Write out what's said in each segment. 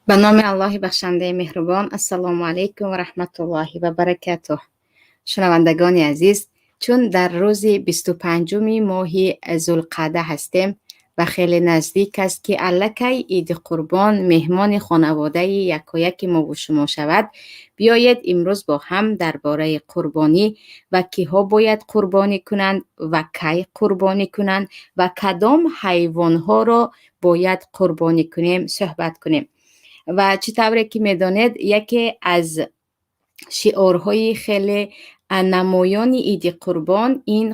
Ба номи Аллоҳи бахшандаи меҳрубон. Ассалому алайкум ва раҳматуллоҳи ва баракатуҳ. Шунавандагони азиз, чун дар рӯзи 25-уми моҳи Зулқаъда ҳастем ва хеле наздик аст, ки аллакай Иди Қурбон меҳмони хонаводаи якояки мову шумо шавад, биёед, имрӯз бо ҳам дар бораи қурбонӣ ва киҳо бояд қурбонӣ кунанд ва кай қурбонӣ кунанд ва кадом ҳайвонҳоро бояд қурбонӣ кунем, суҳбат кунем. Ва чӣ тавре ки медонед, яке аз шиорҳои хеле намоёни Иди Қурбон ин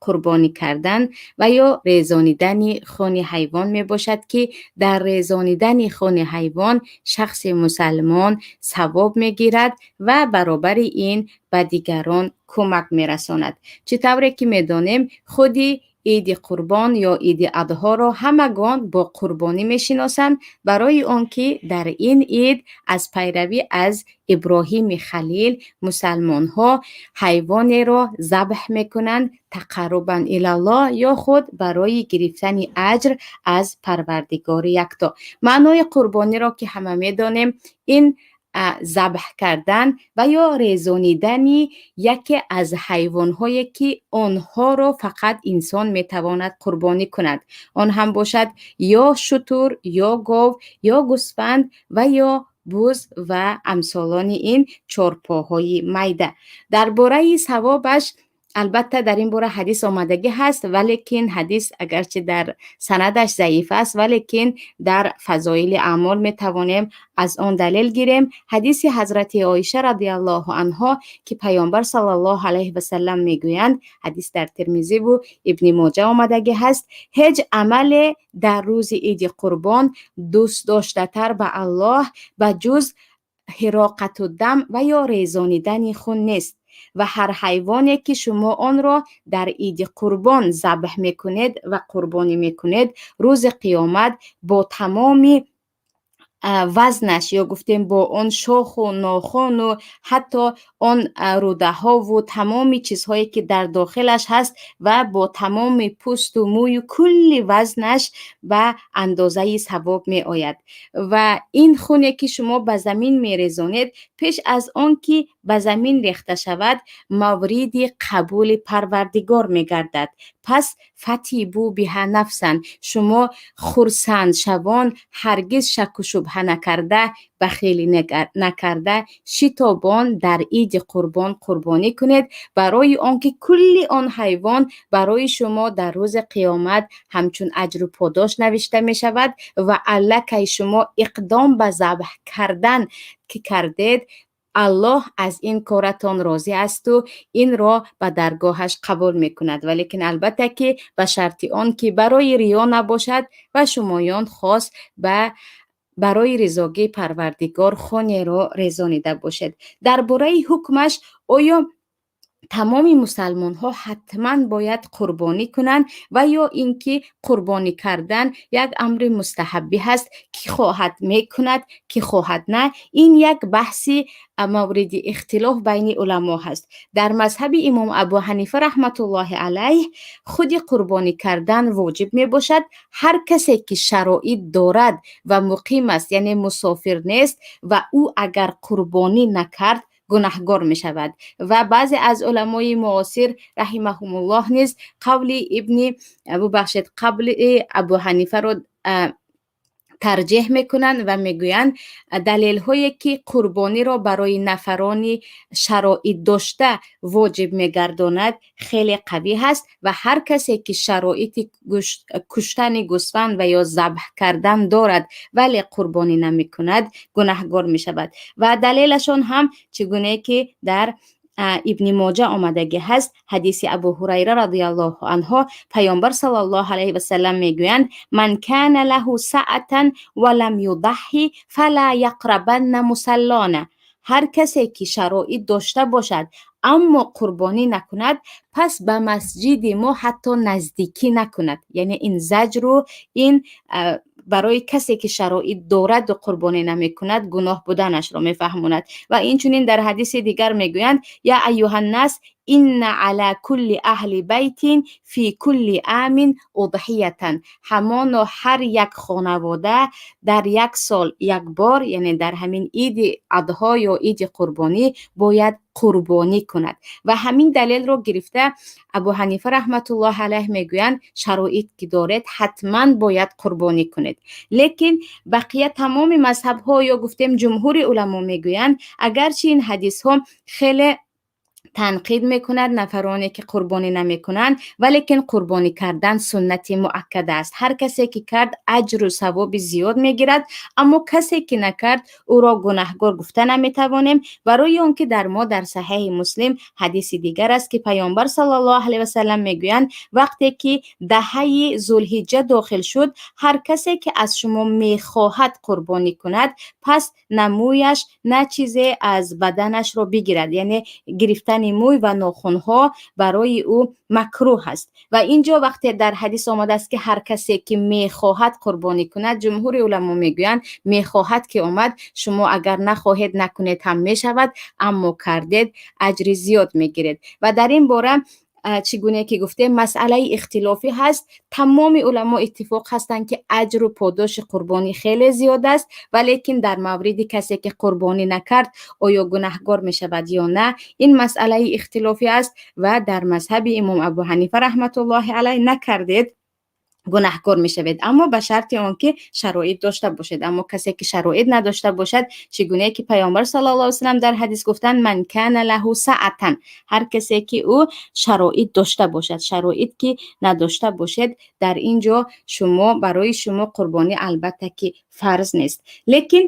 қурбонӣ кардан ва ё резонидани хуни ҳайвон мебошад, ки дар резонидани хуни ҳайвон шахси мусалмон савоб мегирад ва баробари ин ба дигарон кӯмак мерасонад. Чӣ тавре ки медонем, худи Иди Қурбон ё Иди Адҳоро ҳамагон бо қурбонӣ мешиносанд, барои он ки дар ин ид аз пайравӣ аз Иброҳими Халил мусалмонҳо ҳайвонеро забҳ мекунанд тақаррубан илаллоҳ ё худ барои гирифтани аҷр аз Парвардигори Якто. Маънои қурбониро ки ҳама медонем, ин забҳ кардан ва ё резонидани яке аз ҳайвонҳое, ки онҳоро фақат инсон метавонад қурбонӣ кунад. Он ҳам бошад ё шутур, ё гов, ё гӯсфанд ва ё буз ва амсолони ин чорпоҳои майда. Дар бораи савобаш, албатта, дар ин бора ҳадис омадагӣ ҳаст, валекин ҳадис агарчи дар санадаш заиф аст, валекин дар фазоили аъмол метавонем аз он далел гирем. Ҳадиси ҳазрати Оиша радиаллоҳу анҳо, ки Паёмбар саллаллоҳу алайҳи васалам мегӯянд, ҳадис дар Термизиву Ибни Моҷа омадагӣ ҳаст: «Ҳеҷ амале дар рӯзи Иди Қурбон дӯстдоштатар ба Аллоҳ ба ҷуз ҳироқату дам ва ё резонидани хун нест ва ҳар ҳайвоне, ки шумо онро дар Иди Қурбон забҳ мекунед ва қурбонӣ мекунед, рӯзи қиёмат бо тамоми вазнаш, ё гуфтем, бо он шоху нохуну ҳатто он рӯдаҳову тамоми чизҳое, ки дар дохилаш ҳаст, ва бо тамоми пӯсту мӯю кулли вазнаш ба андозаи савоб меояд. Ва ин хуне, ки шумо ба замин мерезонед, пеш аз он ки ба замин рехта шавад, мавриди қабули Парвардигор мегардад. Пас فطيبوا بها نفسا, шумо хурсандшавон, ҳаргиз шакку шубҳа накарда, бахилӣ накарда, шитобон дар Иди Қурбон қурбонӣ кунед, барои он ки кулли он ҳайвон барои шумо дар рӯзи қиёмат ҳамчун аҷру подош навишта мешавад. Ва аллакай шумо иқдом ба забҳ кардан ки кардед, Аллоҳ аз ин коратон розӣ асту инро ба даргоҳаш қабул мекунад. Валекин, албатта, ки ба шарти он ки барои риё набошад ва шумоён хос ба барои ризогии Парвардигор хунеро резонида бошед. Дар бораи ҳукмаш, оё тамоми мусалмонҳо ҳатман бояд қурбонӣ кунанд ва ё ин ки қурбонӣ кардан як амри мустаҳаббӣ ҳаст, ки хоҳад мекунад, ки хоҳад на, ин як баҳси мавриди ихтилоф байни уламо ҳаст. Дар мазҳаби имом Абу Ҳанифа раҳматуллоҳи алайҳ худи қурбонӣ кардан воҷиб мебошад. Ҳар касе ки шароит дорад ва муқим аст, яъне мусофир нест, ва ӯ агар қурбонӣ накард, гунаҳгор мешавад. Ва баъзе аз уламои муосир раҳимаҳумуллоҳ низ қавли ибни, бубахшед, қавли Абу Ҳанифаро тарҷеҳ мекунанд ва мегӯянд, далелҳое ки қурбониро барои нафарони шароит дошта воҷиб мегардонад, хеле қавӣ ҳаст ва ҳар касе ки шароити куштани гӯсфанд ва ё забҳ кардан дорад, вале қурбонӣ намекунад, гунаҳгор мешавад. Ва далелашон ҳам чӣ гунае ки дар Ибни Моҷа омадагӣ ҳаст, ҳадиси Абу Ҳурайра радиаллоҳу анҳо, Паёмбар саллаллоҳу алайҳи васалам мегӯянд: من كان له سعة ولم يضح فلا يقربن مصلانا. Ҳар касе ки шароит дошта бошад, аммо қурбонӣ накунад, пас ба масҷиди мо ҳатто наздикӣ накунад. Яъне ин заҷру ин барои касе ки шароит дораду қурбонӣ намекунад, гуноҳ буданашро мефаҳмонад. Ва инчунин дар ҳадиси дигар мегӯянд: يا أيها الناس. إن على كل أهل بيت في كل عام أضحية. Ҳамоно ҳар як хонавода дар як сол як бор, яъне дар ҳамин иди Адҳо ё иди қурбонӣ, бояд қурбонӣ кунад. Ва ҳамин далелро гирифта, Абу Ҳанифа раҳматуллоҳи алайҳ мегӯянд: шароит ки доред, ҳатман бояд қурбонӣ кунед. Лекин бақия тамоми мазҳабҳо ё гуфтем, ҷумҳури уламо мегӯянд, агарчи ин ҳадисҳо хеле танқид мекунад нафароне ки қурбонӣ намекунанд, валекин қурбонӣ кардан суннати муаккада аст. Ҳар касе ки кард, аҷру савоби зиёд мегирад, аммо касе ки накард, ӯро гунаҳгор гуфта наметавонем, барои он ки дар мо дар Саҳеҳи Муслим ҳадиси дигар аст, ки Паёмбар саллаллоҳу алайҳи васалам мегӯянд: вақте ки даҳаи Зулҳиҷҷа дохил шуд, ҳар касе ки аз шумо мехоҳад қурбонӣ кунад, пас на мӯяш, на чизе аз баданашро бигирад, яъне гирифтани мӯй ва нохунҳо барои ӯ макрӯҳ аст. Ва ин ҷо вақте дар ҳадис омадааст, ки ҳар касе ки мехоҳад қурбонӣ кунад, ҷумҳури уламо мегӯянд, мехоҳад ки омад, шумо агар нахоҳед, накунед ҳам мешавад, аммо кардед, аҷри зиёд мегиред. Ва дар ин бора, чӣ гуне ки гуфтем, масъалаи ихтилофӣ ҳаст. Тамоми уламо иттифоқ ҳастанд, ки аҷру подоши қурбонӣ хеле зиёд аст, валекин дар мавриди касе ки қурбонӣ накард, оё гунаҳгор мешавад ё на, ин масъалаи ихтилофӣ аст. Ва дар мазҳаби имом Абу Ҳанифа раҳматуллоҳи алайҳ, накардед, гунаҳкор мешавед, аммо ба шарти он ки шароит дошта бошед. Аммо касе ки шароит надошта бошад, чӣ гуне ки Паёмбар саллаллоҳу алайҳи васаллам дар ҳадис гуфтанд: من كان له سعة, ҳар касе ки ӯ шароит дошта бошад. Шароит ки надошта бошед, дар ин ҷо шумо, барои шумо қурбонӣ албатта ки фарз нест. Лекин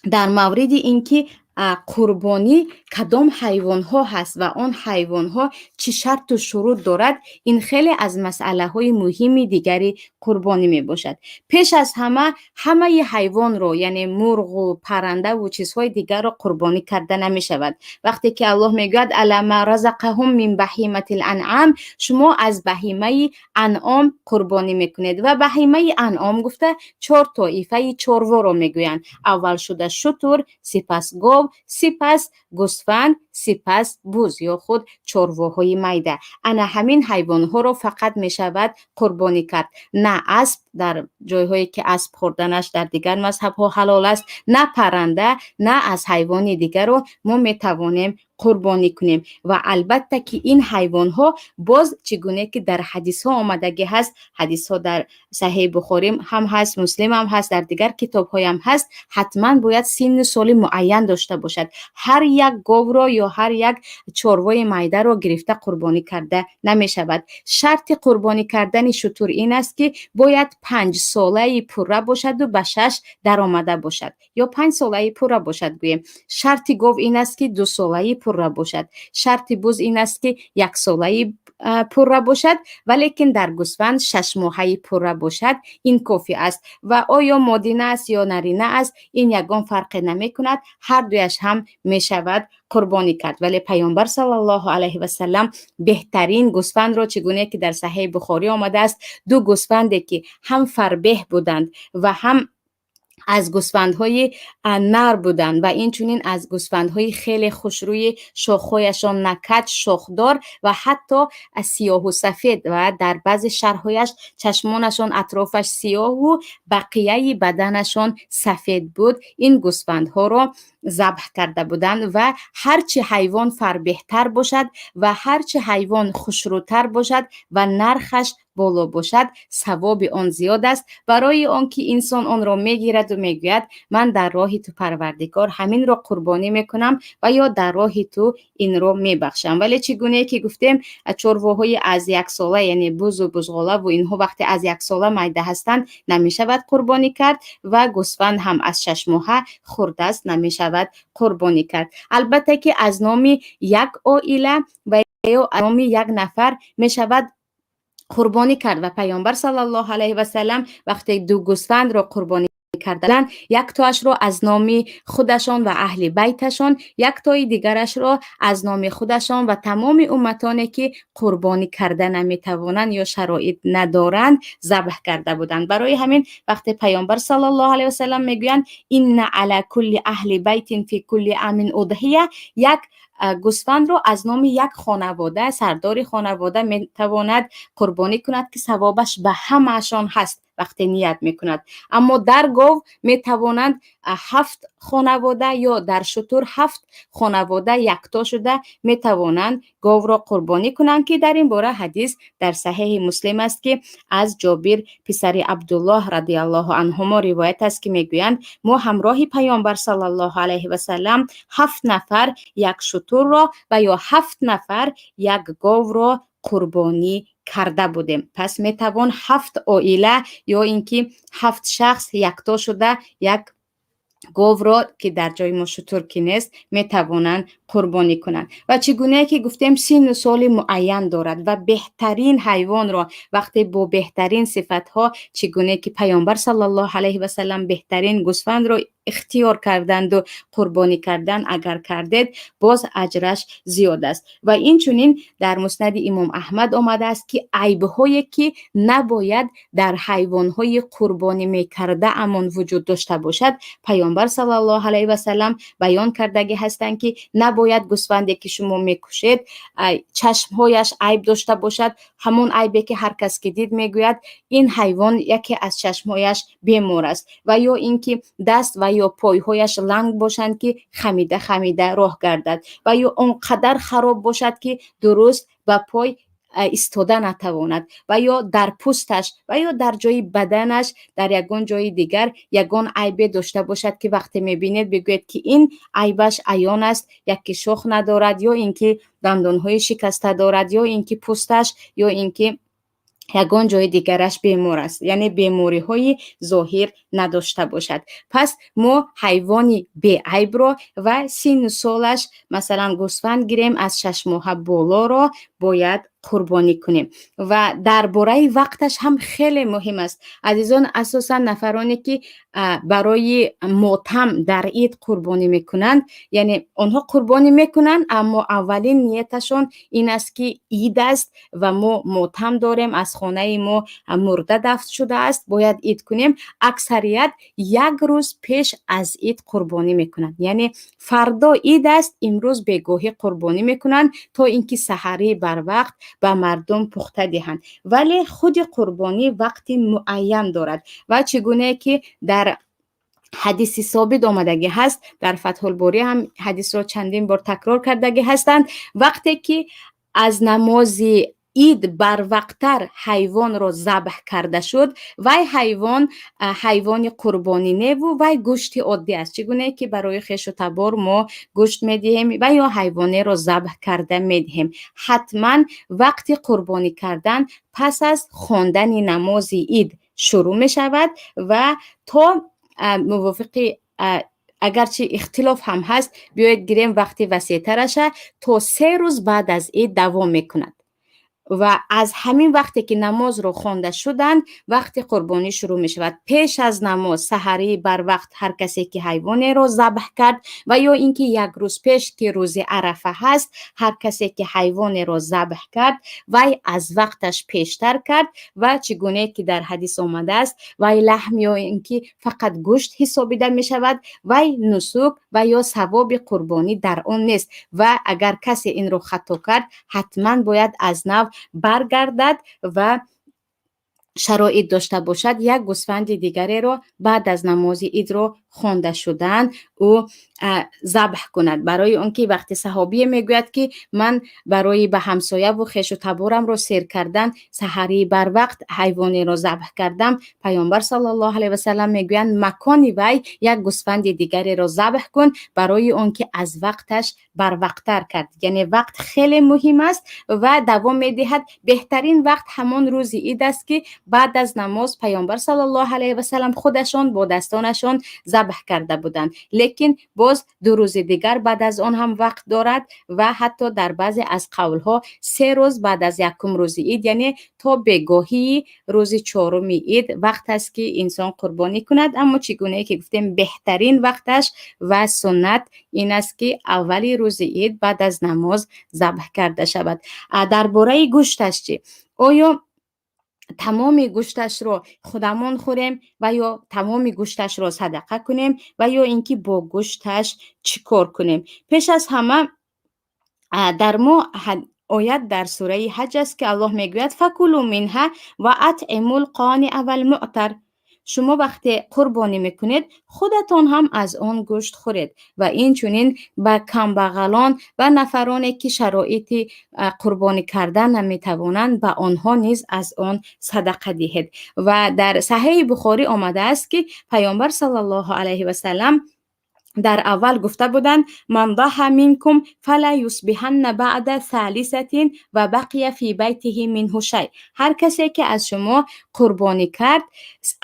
дар мавриди ин ки қурбонӣ кадом ҳайвонҳо ҳаст ва он ҳайвонҳо чӣ шарту шурут дорад, ин хеле аз масъалаҳои муҳими дигари қурбонӣ мебошад. Пеш аз ҳама, ҳамаи ҳайвонро, яъне мурғу паррандаву чизҳои дигарро қурбонӣ карда намешавад. Вақте ки Аллоҳ мегӯяд: كلوا مما رزقكم من بهيمة الأنعام, шумо аз баҳимаи анъом қурбонӣ мекунед. Ва баҳимаи анъом гуфта чор тоифаи чорворо мегӯянд: аввал шуда шутур, сипас гов, сипас гӯсфанд, сипас буз ё худ чорвоҳои майда. Ана ҳамин ҳайвонҳоро фақат мешавад қурбонӣ кард. На асп, дар ҷойҳое ки асп хӯрданаш дар дигар мазҳабҳо ҳалол аст, на парранда, на аз ҳайвони дигарро мо метавонем қурбонӣ кунем. Ва албатта ки ин ҳайвонҳо боз, чӣ гуне ки дар ҳадисҳо омадагӣ ҳаст, ҳадисҳо дар Саҳеҳи Бухорӣ ҳам ҳаст, Муслим ҳам ҳаст, дар дигар китобҳоям ҳаст, ҳатман бояд синну соли муайян дошта бошад. Ҳар як говро ё ҳар як чорвои майдаро гирифта қурбонӣ карда намешавад. Шарти қурбонӣ кардани шутур ин аст, ки бояд 5-солаи пурра бошаду ба 6 даромада бошад ё 5-солаи пурра бошад, гӯем. Шарти гов ин аст, ки 2-солаи пурра бошад. Шарти буз ин аст, ки 1-солаи пурра бошад, валекин дар гӯсфанд 6-моҳаи пурра бошад, ин кофӣ аст. Ва оё модина аст ё нарина аст, ин ягон фарқе намекунад, ҳар дуяш ҳам мешавад қурбонӣ кард. Вале Паёмбар саллаллоҳу алайҳи васаллам беҳтарин гӯсфандро, чӣ гуне ки дар Саҳеҳи Бухорӣ омадааст, ду гӯсфанде ки ҳам фарбеҳ буданд ва ҳам аз гӯсфандҳои нар буданд ва инчунин аз гӯсфандҳои хеле хушрӯи, шохҳояшон накаҷ, шохдор ва ҳатто сиёҳу сафед, ва дар баъзе шарҳҳояш чашмонашон атрофаш сиёҳу бақияи баданашон сафед буд, ин гӯсфандҳоро забҳ карда буданд. Ва ҳарчи ҳайвон фарбеҳтар бошад ва ҳарчи ҳайвон хушрӯтар бошад ва нархаш боло бошад, савоби он зиёд аст, барои он ки инсон онро мегираду мегӯяд: ман дар роҳи ту, Парвардигор, ҳаминро қурбонӣ мекунам ва ё дар роҳи ту инро мебахшам. Вале чӣ гунае ки гуфтем, чорвоҳои аз 1-сола, яъне бузу бузғолаву инҳо, вақте аз 1-сола майда ҳастанд, намешавад қурбонӣ кард ва гӯсфанд ҳам аз 6-моҳа хурдааст, намешавад қурбонӣ кард. Албатта ки аз номи як оила ва ё аз номи як нафар мешавад қурбонӣ кард. Ва Паёмбар саллаллоҳу алайҳи васаллам вақте ду гӯсфандро қурбонӣ Кардан яктоашро аз номи худашон ва аҳли байташон, яктои дигарашро аз номи худашон ва тамоми умматоне, ки қурбонӣ карда наметавонанд ё шароит надоранд, забҳ карда буданд. Барои ҳамин вақте Паёмбар саллаллоҳу алайҳи васаллам мегӯянд: "Инна ала кулли аҳли байтин фи кулли амин удҳия", як гӯсфандро аз номи як хонавода сардори хонавода метавонад қурбонӣ кунад, ки савобаш ба ҳамаашон ҳаст вақте ният мекунад. Аммо дар гов метавонанд ҳафт хонавода ё дар шутур ҳафт хонавода якто шуда метавонанд говро қурбонӣ кунанд, ки дар ин бора ҳадис дар Саҳеҳи Муслим аст, ки аз Ҷобир писари Абдуллоҳ радиаллоҳу анҳумо ривоят аст, ки мегӯянд: мо ҳамроҳи Паёмбар саллаллоҳу алайҳи васаллам ҳафт нафар як шутурро ва ё ҳафт нафар як говро қурбонӣ карда будем. Пас метавон ҳафт оила ё ин ки ҳафт шахс якто шуда як говро, ки дар ҷои мо шутур ки нест, метавонанд қурбонӣ кунанд. Ва чӣ гунае ки гуфтем, синну соли муайян дорад ва беҳтарин ҳайвонро вақте бо беҳтарин сифатҳо, чӣ гунае ки Паёмбар саллаллоҳу алайҳи васаллам беҳтарин гӯсфандро ихтиёр карданду қурбонӣ кардан, агар кардед, боз аҷраш зиёд аст. Ва инчунин дар Муснади Имом Аҳмад омадааст, ки айбҳое, ки набояд дар ҳайвонҳои қурбонӣ мекардаамон вуҷуд дошта бошад, Паёмбар саллаллоҳу алайҳи васаллам баён кардагӣ ҳастанд, ки набояд гӯсфанде, ки шумо мекушед, чашмҳояш айб дошта бошад, ҳамон айбе, ки ҳар кас ки дид, мегӯяд, ин ҳайвон яке аз чашмҳояш бемор аст, ва ё ин ки даст ва ё пойҳояш ланг бошанд, ки хамида хамида роҳ гардад, ва ё он қадар хароб бошад, ки дуруст ба пой истода натавонад, ва ё дар пӯсташ ва ё дар ҷои баданаш, дар ягон ҷои дигар ягон айбе дошта бошад, ки вақте мебинед, бигӯед, ки ин айбаш аён аст, яке шох надорад, ё ин ки дандонҳои шикаста дорад, ё ин ки пӯсташ, ё ин ки ягон ҷои дигараш бемор аст, яъне бемориҳои зоҳир надошта бошад. Пас мо ҳайвони беайбро ва синну солаш, масалан, гӯсфанд гирем, аз 6 моҳа болоро бояд қурбонӣ кунем. Ва дар бораи вақташ ҳам хеле муҳим аст, азизон. Асосан нафароне, ки барои мотам дар ид қурбонӣ мекунанд, яъне онҳо қурбонӣ мекунанд, аммо аввалин нияташон ин аст, ки ид аст ва мо мотам дорем, аз хонаи мо мурда дафн шудааст, бояд ид кунем. Аксарият як рӯз пеш аз ид қурбонӣ мекунанд, яъне фардо ид аст, имрӯз бегоҳӣ қурбонӣ мекунанд, то ин ки саҳарӣ барвақт ба мардум пухта диҳанд. Вале худи қурбонӣ вақти муайян дорад ва чӣ гунае ки дар ҳадиси собит омадагӣ ҳаст, дар Фатҳулборӣ ҳам ҳадисро чандин бор такрор кардагӣ ҳастанд: вақте ки аз намози ид барвақттар ҳайвонро забҳ карда шуд, вай ҳайвон ҳайвони қурбонӣ неву вай гӯшти оддӣ аст, чӣ гунае ки барои хешу табор мо гӯшт медиҳем ва ё ҳайвонеро забҳ карда медиҳем. Ҳатман вақти қурбонӣ кардан пас аз хондани намози ид шурӯъ мешавад ва то мувофиқи, агарчи ихтилоф ҳам ҳаст, биёед гирем вақти васеътараша, то 3 рӯз баъд аз ид давом мекунад. Ва аз ҳамин вақте ки намозро хонда шуданд, вақти қурбонӣ шурӯъ мешавад. Пеш аз намоз, саҳарӣ барвақт ҳар касе ки ҳайвонеро забҳ кард ва ё ин ки як рӯз пеш, ки рӯзи Арафа ҳаст, ҳар касе ки ҳайвонеро забҳ кард, вай аз вақташ пештар кард. Ва чӣ гунае ки дар ҳадис омадааст, вай лаҳм ё ин ки фақат гӯшт ҳисобида мешавад, вай нусук ва ё савоби қурбонӣ дар он нест. Ва агар касе инро хато кард, ҳатман бояд аз нав баргардад ва шароит дошта бошад, як гӯсфанди дигареро баъд аз намози идро хонда шудан ӯ забҳ кунад. Барои он ки вақте саҳобие мегӯяд, ки ман барои ба ҳамсояву хешу таборамро сер кардан саҳарии барвақт ҳайвонеро забҳ кардам, Паёмбар саллаллоҳу алайҳи васалам мегӯянд: макони вай як гӯсфанди дигареро забҳ кун, барои он ки аз вақташ барвақттар кард. Яъне вақт хеле муҳим аст. Ва давом медиҳад: беҳтарин вақт ҳамон рӯзи ид аст, ки баъд аз намоз Паёмбар саллаллоҳу алайҳи васалам худашон бо дастонашон забҳ. Забҳ карда буданд, лекин боз 2 рӯзи дигар баъд аз он ҳам вақт дорад ва ҳатто дар баъзе аз қавлҳо 3 рӯз баъд аз якум рӯзи ид, яъне то бегоҳии рӯзи чоруми ид вақт аст, ки инсон қурбонӣ кунад. Аммо чӣ гунае ки гуфтем, беҳтарин вақташ ва суннат ин аст, ки аввали рӯзи ид баъд аз намоз забҳ карда шавад. Дар бораи гӯшташ чӣ? Оё тамоми гӯшташро худамон хӯрем ва ё тамоми гӯшташро садақа кунем ва ё ин ки бо гӯшташ чӣ кор кунем? Пеш аз ҳама, дар мо оят дар сураи Ҳаҷ аст, ки Аллоҳ мегӯяд: فكلوا منها وأطعموا القانع والمعتر. Шумо вақте қурбонӣ мекунед, худатон ҳам аз он гӯшт хӯред ва инчунин ба камбағалон ва нафароне, ки шароити қурбонӣ кардан наметавонанд, ба онҳо низ аз он садақа диҳед. Ва дар Саҳеҳи Бухорӣ омадааст, ки Паёмбар саллаллоҳу алайҳи васаллам дар аввал гуфта буданд: من ضحى منكم فلا يصبحن بعد ثالثة وبقي في بيته منه شيء. Ҳар касе ки аз шумо қурбонӣ кард,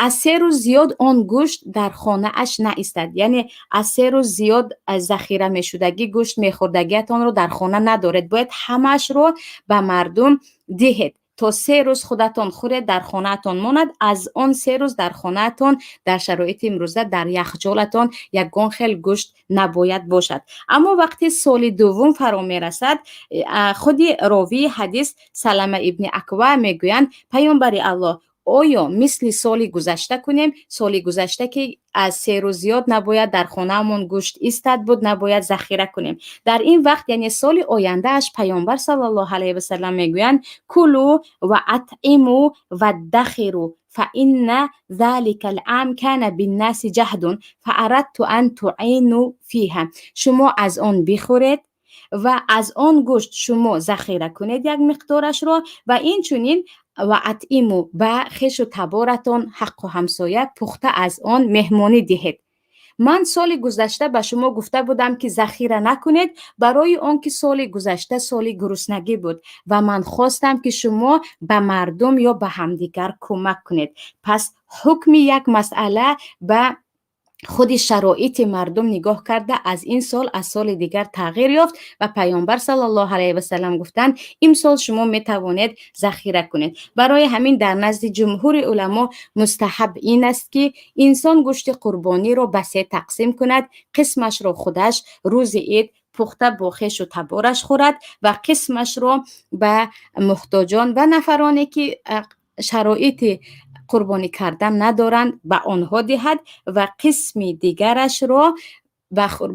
аз 3 рӯз зиёд он гӯшт дар хонааш наистад, яъне аз 3 рӯз зиёд захира мешудагӣ гӯшт мехӯрдагиатонро дар хона надоред, бояд ҳамаашро ба мардум диҳед. То 3 рӯз худатон хӯред, дар хонаатон монад. Аз он 3 рӯз дар хонаатон, дар шароити имрӯза дар яхчолатон ягон хел гӯшт набояд бошад. Аммо вақти соли дуввум фаро мерасад, худи ровии ҳадис Салама ибни Аква мегӯянд: «Паёмбари Аллоҳ, оё мисли соли гузашта кунем?» Соли гузашта ки аз 3 рӯз зиёд набояд дар хонаамон гӯшт истад буд, набояд захира кунем. Дар ин вақт, яъне соли ояндааш, Паёмбар саллаллоҳу алайҳи васаллам мегӯянд: كلوا وأطعموا وادخروا فإن ذلك العام كان بالناس جهد فأردت أن تعينوا فيها. Шумо аз он бихӯред ва аз он гӯшт шумо захира кунед як миқдорашро ва инчунин وأطعموا, ба хешу таборатон, ҳаққу ҳамсоя пухта аз он меҳмонӣ диҳед. Ман соли гузашта ба шумо гуфта будам, ки захира накунед, барои он ки соли гузашта соли гуруснагӣ буд ва ман хостам, ки шумо ба мардум ё ба ҳамдигар кӯмак кунед. Пас ҳукми як масъала ба худи шароити мардум нигоҳ карда, аз ин сол аз соли дигар тағйир ёфт ва Паёмбар саллаллоҳу алайҳи васаллам гуфтанд: имсол шумо метавонед захира кунед. Барои ҳамин дар назди ҷумҳури уламо мустаҳаб ин аст, ки инсон гӯшти қурбониро ба се тақсим кунад: қисмашро худаш рӯзи ид пухта бо хешу табораш хӯрад ва қисмашро ба муҳтоҷон ва нафароне, ки шароити қурбонӣ кардан надоранд, ба онҳо диҳад ва қисми дигарашро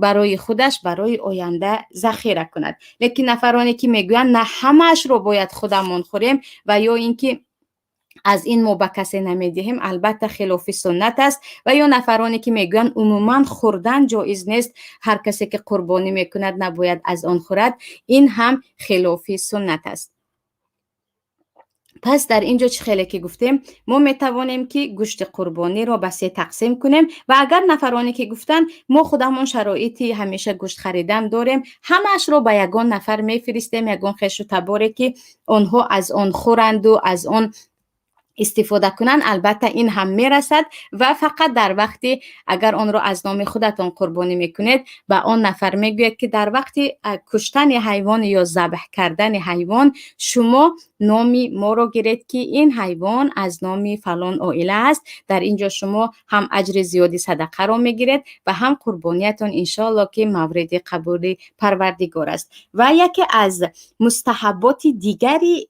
барои худаш барои оянда захира кунад. Лекин нафароне, ки мегӯянд: «На, ҳамаашро бояд худамон хӯрем ва ё ин ки аз ин мо ба касе намедиҳем», албатта, хилофи суннат аст. Ва ё нафароне, ки мегӯянд умуман хӯрдан ҷоиз нест, ҳар касе ки қурбонӣ мекунад, набояд аз он хӯрад, ин ҳам хилофи суннат аст. Пас дар ин ҷо, чӣ хеле ки гуфтем, мо метавонем, ки гӯшти қурбониро ба се тақсим кунем. Ва агар нафароне, ки гуфтанд: «Мо худамон шароити ҳамеша гӯшт харидан дорем, ҳамаашро ба ягон нафар мефиристем, ягон хешу таборе, ки онҳо аз он хӯранду аз он истифода кунанд», албатта, ин ҳам мерасад. Ва фақат дар вақти агар онро аз номи худатон қурбонӣ мекунед, ба он нафар мегӯяд, ки дар вақти куштани ҳайвон ё забҳ кардани ҳайвон шумо номи моро гиред, ки ин ҳайвон аз номи фалон оила аст. Дар ин ҷо шумо ҳам аҷри зиёди садақаро мегиред ва ҳам қурбониятон, иншоалло, ки мавриди қабули Парвардигор аст. Ва яке аз мустаҳабботи дигари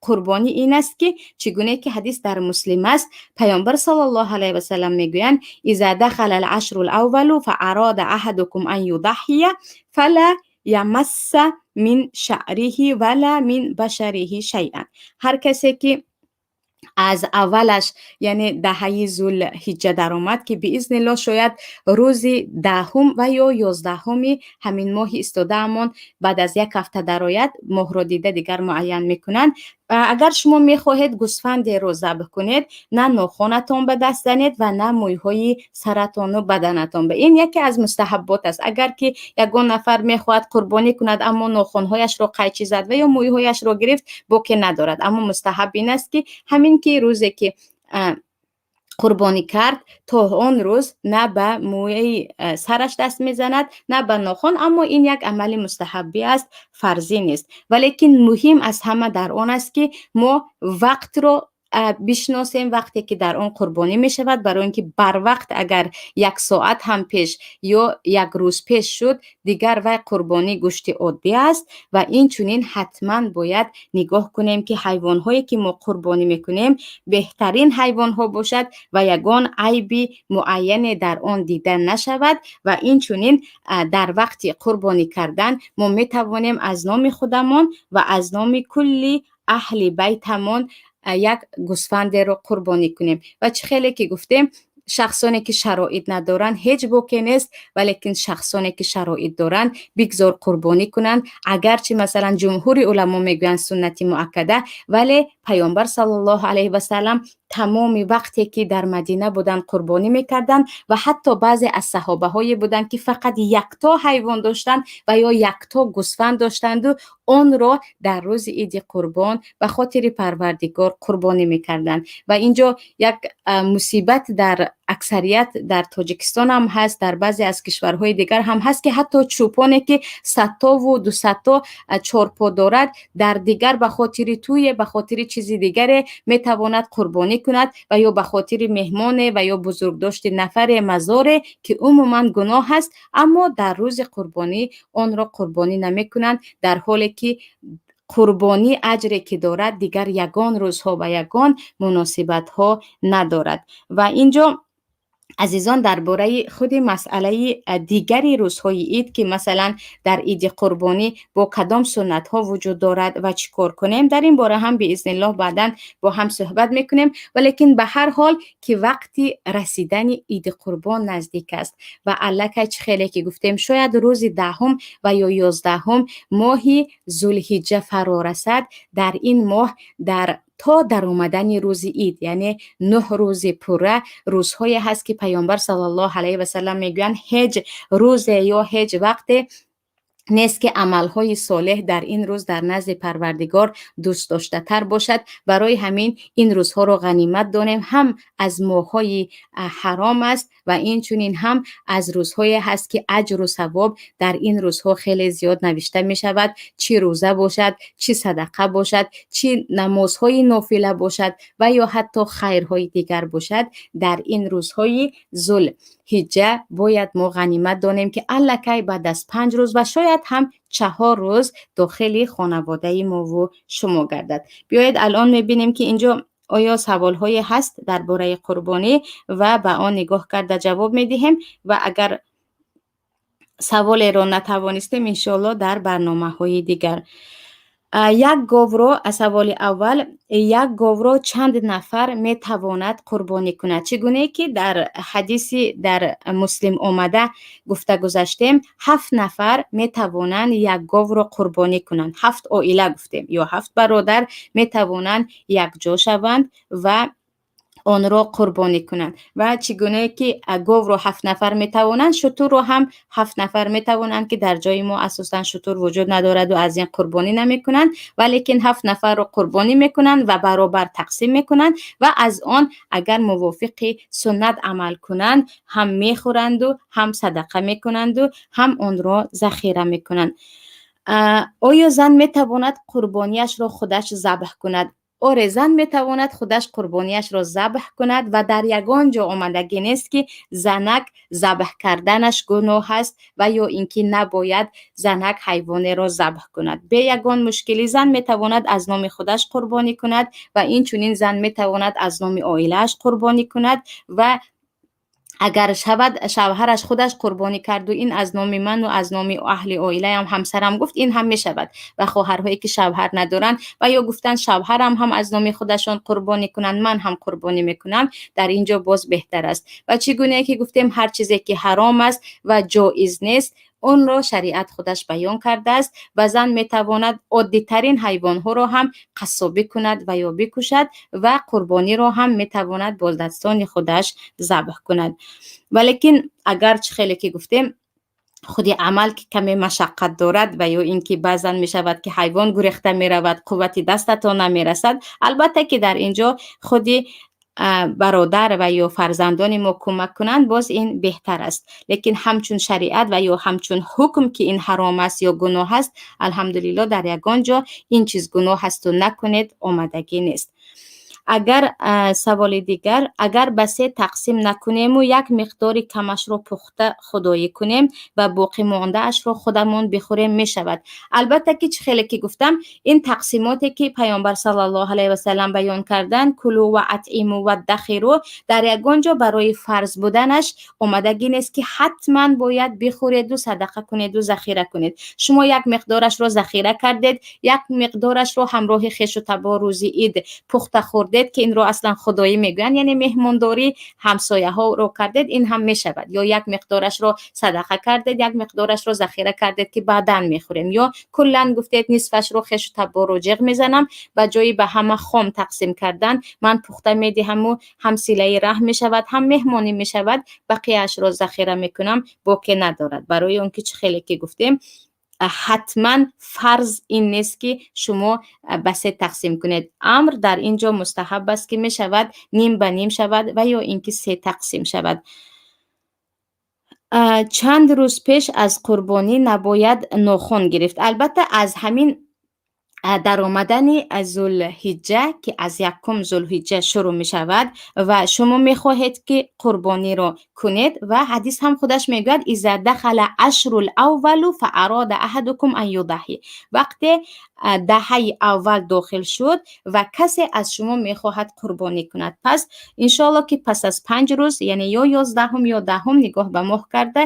қурбонӣ ин аст, ки чӣ гуне ки ҳадис дар Муслим аст, Паёмбар саллаллоҳу алайҳи васаллам мегӯянд: إذا دخل العشر الأول فأراد أحدكم أن يضحي فلا يمس من شعره ولا من بشره شيئا. Ҳар касе ки аз аввалаш, яъне даҳаи Зулҳиҷҷа даромад, ки биизниллоҳ шояд рӯзи 10-ум ва ё 11-уми ҳамин моҳи истодаамон, баъд аз як ҳафта дарояд, моҳро дида дигар муайян мекунанд. Агар шумо мехоҳед гӯсфандеро забҳ кунед, на нохонатон ба даст занед ва на мӯйҳои саратону баданатон ба. Ин яке аз мустаҳаббот аст. Агар ки ягон нафар мехоҳад қурбонӣ кунад, аммо нохонҳояшро қайчӣ зад ва ё мӯйҳояшро гирифт, боке надорад. Аммо мустаҳаб ин аст, ки ҳамин ки рӯзе ки Қурбонӣ кард, то он рӯз на ба мӯи сараш даст мезанад, на ба нохун. Аммо ин як амали мустаҳаббӣ аст, фарзӣ нест. Валекин муҳим аз ҳама дар он аст, ки мо вақтро бишносем, вақте ки дар он қурбонӣ мешавад, барои ин ки барвақт агар як соат ҳам пеш ё як рӯз пеш шуд, дигар вай қурбонӣ гӯшти оддӣ аст. Ва инчунин ҳатман бояд нигоҳ кунем, ки ҳайвонҳое ки мо қурбонӣ мекунем, беҳтарин ҳайвонҳо бошад ва ягон айби муайяне дар он дида нашавад. Ва инчунин дар вақти қурбонӣ кардан мо метавонем аз номи худамон ва аз номи кулли аҳли байтамон як гӯсфандеро қурбонӣ кунем. Ва чӣ хеле ки гуфтем, шахсоне ки шароит надоранд, ҳеҷ боке нест, валекин шахсоне ки шароит доранд, бигзор қурбонӣ кунанд. Агарчи, масалан, ҷумҳури уламо мегӯянд суннати муаккада, вале Паёмбар саллаллоҳу алайҳи васалам тамоми вақте ки дар Мадина буданд, қурбонӣ мекарданд. Ва ҳатто баъзе аз саҳобаҳое буданд, ки фақат якто ҳайвон доштанд ва ё якто гӯсфанд доштанду онро дар рӯзи Иди Қурбон ба хотири Парвардигор қурбонӣ мекарданд. Ва инҷо як мусибат дар аксарият дар Тоҷикистон ҳам ҳаст, дар баъзе аз кишварҳои дигар ҳам ҳаст, ки ҳатто чӯпоне ки садтову дусадто чорпо дорад, дар дигар ба хотири тӯе, ба хотири чизи дигаре метавонад қурбонӣ кунад ва ё ба хотири меҳмоне ва ё бузургдошти нафаре, мазоре, ки умуман гуноҳ аст, аммо дар рӯзи қурбонӣ онро қурбонӣ намекунанд, дар ҳоле ки қурбонӣ аҷре ки дорад, дигар ягон рӯзҳо ва ягон муносибатҳо надорад. Ва инҷо, азизон, дар бораи худи масъалаи дигари рӯзҳои ид, ки масалан дар Иди Қурбонӣ бо кадом суннатҳо вуҷуд дорад ва чӣ кор кунем, дар ин бора ҳам биизниллоҳ баъдан бо ҳам суҳбат мекунем. Валекин ба ҳар ҳол ки вақти расидани Иди Қурбон наздик аст ва аллакай, чӣ хеле ки гуфтем, шояд рӯзи 10-ум ва ё 11-ум моҳи Зулҳиҷҷа фаро расад, дар ин моҳ дар то даромадани рӯзи ид, яъне 9 рӯзи пурра, рӯзҳое ҳаст, ки Паёмбар саллаллоҳу алайҳи васалам мегӯянд, ҳеҷ рӯзе ё ҳеҷ вақте нест, ки амалҳои солеҳ дар ин рӯз дар назди Парвардигор дӯстдоштатар бошад. Барои ҳамин ин рӯзҳоро ғанимат донем. Ҳам аз моҳҳои ҳаром аст ва инчунин ҳам аз рӯзҳое ҳаст, ки аҷру савоб дар ин рӯзҳо хеле зиёд навишта мешавад, чӣ рӯза бошад, чӣ садақа бошад, чӣ намозҳои нофила бошад ва ё ҳатто хайрҳои дигар бошад. Дар ин рӯзҳои Зулҳиҷҷа бояд мо ғанимат донем, ки аллакай баъд аз 5 рӯз ва шояд ҳам 4 рӯз дохили хонаводаи мову шумо гардад. Биёед, алон мебинем, ки инҷо оё саволҳое ҳаст дар бораи қурбонӣ ва ба он нигоҳ карда ҷавоб медиҳем. Ва агар саволеро натавонистем, иншоалло дар барномаҳои дигар. Як говро, саволи аввал: як говро чанд нафар метавонад қурбонӣ кунад? Чӣ гунае ки дар ҳадиси дар Муслим омада гуфта гузаштем, ҳафт нафар метавонанд як говро қурбонӣ кунанд. Ҳафт оила гуфтем ё ҳафт бародар метавонанд якҷо шаванд ва онро қурбонӣ кунанд. Ва чӣ гунае ки говро ҳафт нафар метавонанд, шутурро ҳам ҳафт нафар метавонанд, ки дар ҷои мо асосан шутур вуҷуд надораду аз ин қурбонӣ намекунанд, валекин ҳафт нафарро қурбонӣ мекунанд ва баробар тақсим мекунанд. Ва аз он агар мувофиқи суннат амал кунанд, ҳам мехӯранду, ҳам садақа мекунанду, ҳам онро захира мекунанд. Оё зан метавонад қурбонияшро худаш забҳ кунад? Оре, зан метавонад худаш қурбонияшро забҳ кунад ва дар ягон ҷо омадагӣ нест, ки занак забҳ карданаш гуноҳ аст ва ё ин ки набояд занак ҳайвонеро забҳ кунад. Бе ягон мушкилӣ зан метавонад аз номи худаш қурбонӣ кунад ва инчунин зан метавонад аз номи оилааш қурбонӣ кунад. Ва агар шавад, шавҳараш худаш қурбонӣ карду ин аз номи ману аз номи аҳли оилаям, ҳамсарам гуфт, ин ҳам мешавад. Ва хоҳарҳое ки шавҳар надоранд ва ё гуфтанд шавҳарам ҳам аз номи худашон қурбонӣ кунанд, ман ҳам қурбонӣ мекунам, дар ин ҷо боз беҳтар аст. Ва чӣ гунае ки гуфтем, ҳар чизе ки ҳаром аст ва ҷоиз нест, онро шариат худаш баён кардааст. Ва зан метавонад оддитарин ҳайвонҳоро ҳам қассобӣ кунад ва ё бикушад ва қурбониро ҳам метавонад бо дастони худаш забҳ кунад. Валекин агар, чӣ хеле ки гуфтем, худи амал ки каме машаққат дорад ва ё ин ки баъзан мешавад, ки ҳайвон гурехта меравад, қуввати дастатон намерасад, албатта ки дар ин ҷо худи Бародар ва ё фарзандони мо кӯмак кунанд, боз ин беҳтар аст. Лекин ҳамчун шариат ва ё ҳамчун ҳукм, ки ин ҳаром аст ё гуноҳ аст, алҳамдулилло, дар ягон ҷо ин чиз гуноҳ асту накунед омадагӣ нест. Агар саволи дигар: агар ба се тақсим накунему як миқдори камашро пухта худоӣ кунем ва боқимондаашро худамон бихӯрем, мешавад? Албатта, ки чӣ хеле ки гуфтам, ин тақсимоте, ки Паёмбар саллаллоҳу алайҳи васалам баён карданд, كلوا وأطعموا وادخروا, дар ягон ҷо барои фарз буданаш омадагӣ нест, ки ҳатман бояд бихӯреду садақа кунеду захира кунед. Шумо як миқдорашро захира кардед, як миқдорашро ҳамроҳи хешу табор рӯзи ид пухта хӯрдед, ки инро аслан худоӣ мегӯянд, яъне меҳмондорӣ ҳамсояҳоро кардед, ин ҳам мешавад. Ё як миқдорашро садақа кардед, як миқдорашро захира кардед, ки баъдан мехӯрем, ё куллан гуфтед, нисфашро хешу таборро ҷиғ мезанам, ба ҷои ба ҳама хом тақсим кардан ман пухта медиҳаму ҳам силаи раҳм мешавад, ҳам меҳмонӣ мешавад, бақияашро захира мекунам, боке надорад. Барои он ки чӣ хеле ки гуфтем, ҳатман фарз ин нест, ки шумо ба се тақсим кунед. Амр дар ин ҷо мустаҳаб аст, ки мешавад ним ба ним шавад ва ё ин ки се тақсим шавад. Чанд рӯз пеш аз қурбонӣ набояд нохун гирифт? Албатта, аз ҳамин даромадани Зулҳиҷҷа, ки аз 1 Зулҳиҷҷа шурӯъ мешавад ва шумо мехоҳед, ки қурбониро кунед, ва ҳадис ҳам худаш мегӯяд: إذا دخل العشر الأول فأراد أحدكم أن يضحي. Вақте даҳаи аввал дохил шуд ва касе аз шумо мехоҳад қурбонӣ кунад, пас иншоалло, ки пас аз 5 рӯз, яъне ё 11-ум ё 10-ум, нигоҳ ба моҳ карда,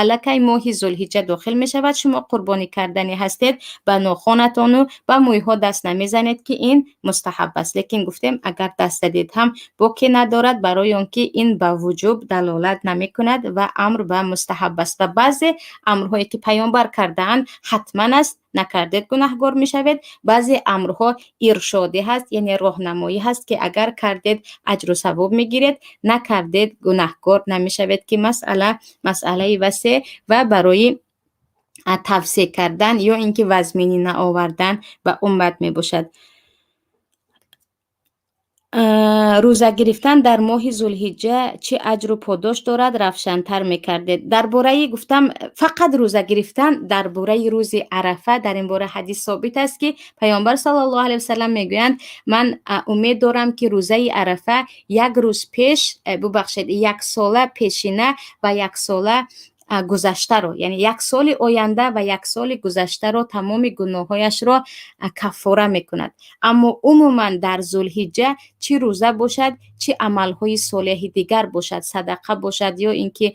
аллакай моҳи Зулҳиҷҷа дохил мешавад, шумо қурбонӣ карданӣ ҳастед, ба нохонатону ба мӯйҳо даст намезанед, ки ин мустаҳаб аст. Лекин гуфтем, агар даст задед ҳам боке надорад, барои он ки ин ба вуҷуб далолат намекунад ва амр ба мустаҳаб аст. Ва баъзе амрҳое, ки Паёмбар кардаанд, ҳатман аст, накардед, гунаҳгор мешавед. Баъзе амрҳо иршодӣ ҳаст, яъне роҳнамоӣ ҳаст, ки агар кардед, аҷру савоб мегиред, накардед, гунаҳгор намешавед, ки масъала масъалаи васеъ ва барои тавсеъ кардан ё ин ки вазминӣ наовардан ба уммат мебошад. Рӯза гирифтан дар моҳи Зулҳиҷҷа чӣ аҷру подош дорад, равшантар мекардед. Дар бораи гуфтам, фақат рӯза гирифтан дар бораи рӯзи Арафа, дар ин бора ҳадис собит аст, ки Паёмбар саллаллоҳу алайҳи васалам мегӯянд: «Ман умед дорам, ки рӯзаи Арафа як рӯз пеш, бубахшед, як сола пешина ва як сола гузаштаро, яъне як соли оянда ва як соли гузаштаро, тамоми гуноҳҳояшро каффора мекунад». Аммо умуман дар Зулҳиҷҷа чӣ рӯза бошад, чӣ амалҳои солеҳи дигар бошад, садақа бошад ё ин ки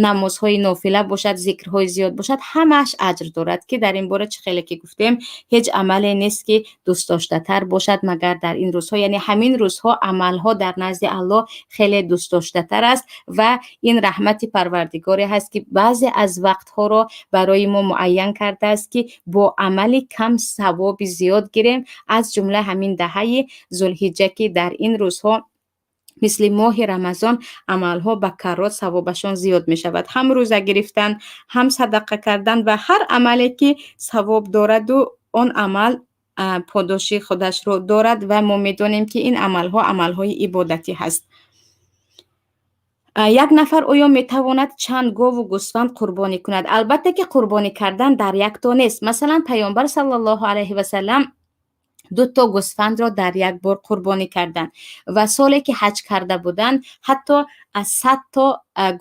намозҳои нофила бошад, зикрҳои зиёд бошад, ҳамааш аҷр дорад, ки дар ин бора чӣ хеле ки гуфтем, ҳеҷ амале нест, ки дӯстдоштатар бошад, магар дар ин рӯзҳо. Яъне ҳамин рӯзҳо амалҳо дар назди Аллоҳ хеле дӯстдоштатар аст ва ин раҳмати Парвардигоре ҳаст, ки баъзе аз вақтҳоро барои мо муайян кардааст, ки бо амали кам савоби зиёд гирем, аз ҷумла ҳамин даҳаи Зулҳиҷҷа, ки дар ин рӯзҳо мисли моҳи Рамазон амалҳо ба каррот савобашон зиёд мешавад: ҳам рӯза гирифтан, ҳам садақа кардан ва ҳар амале, ки савоб дораду он амал подоши худашро дорад. Ва мо медонем, ки ин амалҳо амалҳои ибодатӣ ҳаст. Як нафар оё метавонад чанд гову гӯсфанд қурбонӣ кунад? Албатта, ки қурбонӣ кардан дар якто нест. Масалан, Паёмбар саллаллоҳу алайҳи васалам дуто гӯсфандро дар як бор қурбонӣ карданд ва соле, ки ҳаҷ карда буданд, ҳатто аз 100 то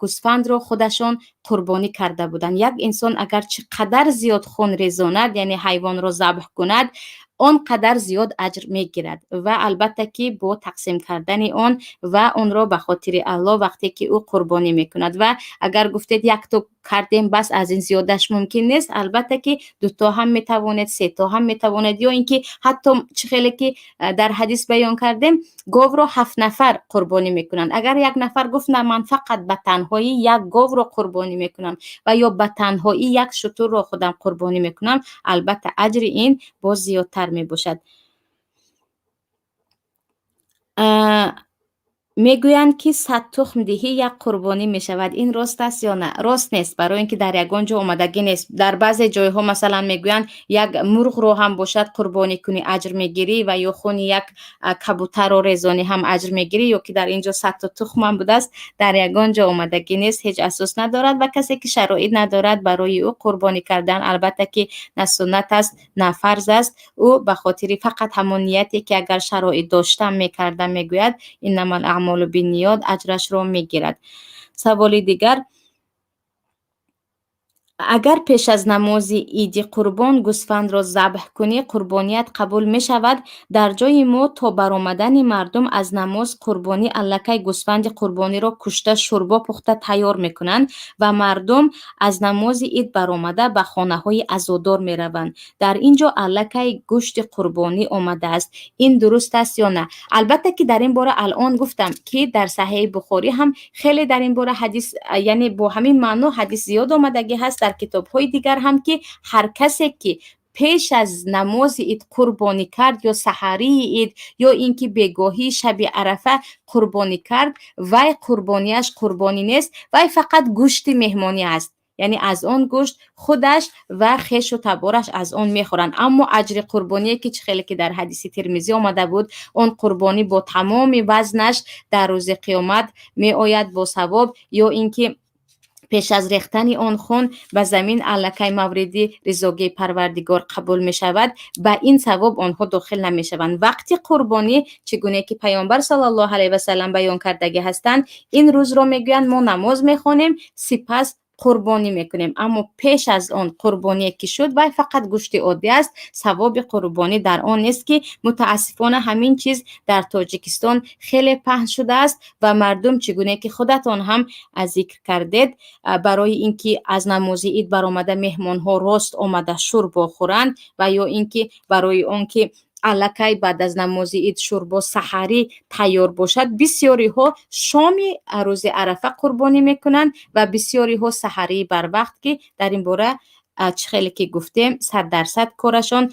гӯсфандро худашон қурбонӣ карда буданд. Як инсон агар чӣ қадар зиёд хун резонад, яъне ҳайвонро забҳ кунад, он қадар зиёд аҷр мегирад. Ва албатта, ки бо тақсим кардани он ва онро ба хотири Аллоҳ вақте ки ӯ қурбонӣ мекунад. Ва агар гуфтед, якто кардем, бас, аз ин зиёдаш мумкин нест, албатта, ки дуто ҳам метавонед, сето ҳам метавонед, ё ин ки ҳатто чӣ хеле ки дар ҳадис баён кардем, говро ҳафт нафар қурбонӣ мекунанд. Агар як нафар гуфт: «На, ман фақат ба танҳоӣ як говро қурбонӣ мекунам ва ё ба танҳоӣ як шутурро худам қурбонӣ мекунам», албатта, аҷри ин боз зиёдтар мебошад. Мегӯянд, ки 100 тухм диҳӣ, як қурбонӣ мешавад. Ин рост аст ё на? Рост нест, барои ин ки дар ягон ҷо омадагӣ нест. Дар баъзе ҷойҳо, масалан, мегӯянд, як мурғро ҳам бошад қурбонӣ кунӣ, аҷр мегирӣ ва ё хуни як кабутарро резонӣ ҳам аҷр мегирӣ, ё ки дар ин ҷо 100-то тухмам будааст, дар ягон ҷо омадагӣ нест, ҳеҷ асос надорад ва касе ки шароит надорад, барои ӯ қурбонӣ кардан, албатта ки, на суннат аст, на фарз аст. Ӯ ба хотири фақат ҳамон нияте, ки агар шароит доштам, мекардам, мегӯяд, иннамал аъмолу бинниёт, аҷрашро мегирад. Саволи дигар: агар пеш аз намози иди қурбон гӯсфандро забҳ кунӣ, қурбоният қабул мешавад? Дар ҷои мо то баромадани мардум аз намоз қурбонӣ аллакай гӯсфанди қурбониро кушта, шӯрбо пухта тайёр мекунанд ва мардум аз намози ид баромада ба хонаҳои азодор мераванд. Дар ин ҷо аллакай гӯшти қурбонӣ омадааст. Ин дуруст аст ё на? Албатта ки дар ин бора алон гуфтам, ки дар Саҳеҳи Бухорӣ ҳам хеле дар ин бора ҳадис, яъне бо ҳамин маъно ҳадис зиёд омадагӣ ҳаст, дар китобҳои дигар ҳам, ки ҳар касе ки пеш аз намози ид қурбонӣ кард ё саҳарии ид, ё ин ки бегоҳии шаби Арафа қурбонӣ кард, вай қурбониаш қурбонӣ нест, вай фақат гӯшти меҳмонӣ аст, яъне аз он гӯшт худаш ва хешу табораш аз он мехӯранд, аммо аҷри қурбоние, ки чӣ хеле ки дар ҳадиси Термизӣ омада буд, он қурбонӣ бо тамоми вазнаш дар рӯзи қиёмат меояд бо савоб, ё ин ки пеш аз рехтани он хун ба замин аллакай мавриди ризогии Парвардигор қабул мешавад, ба ин савоб онҳо дохил намешаванд. Вақти қурбонӣ, чӣ гуне ки Паёмбар саллаллоҳу алайҳи васалам баён кардагӣ ҳастанд, ин рӯзро мегӯянд, мо намоз мехонем, сипас қурбонӣ мекунем, аммо пеш аз он қурбоние ки шуд, вай фақат гӯшти оддӣ аст, савоби қурбонӣ дар он нест, ки мутаассифона ҳамин чиз дар Тоҷикистон хеле паҳн шудааст ва мардум, чӣ гуне ки худатон ҳам зикр кардед, барои ин ки аз намози ид баромада меҳмонҳо рост омада шӯрбо хӯранд ва ё ин ки барои он ки аллакай баъд аз намози ид шӯрбо саҳарӣ тайёр бошад, бисёриҳо шоми рӯзи Арафа қурбонӣ мекунанд ва бисёриҳо саҳарии барвақт, ки дар ин бора чӣ хеле ки гуфтем, 100% корашон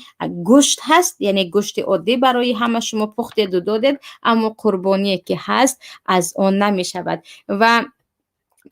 гӯшт ҳаст, яъне гӯшти оддӣ барои ҳама шумо пухтеду додед, аммо қурбоние ки ҳаст, аз он намешавад. Ва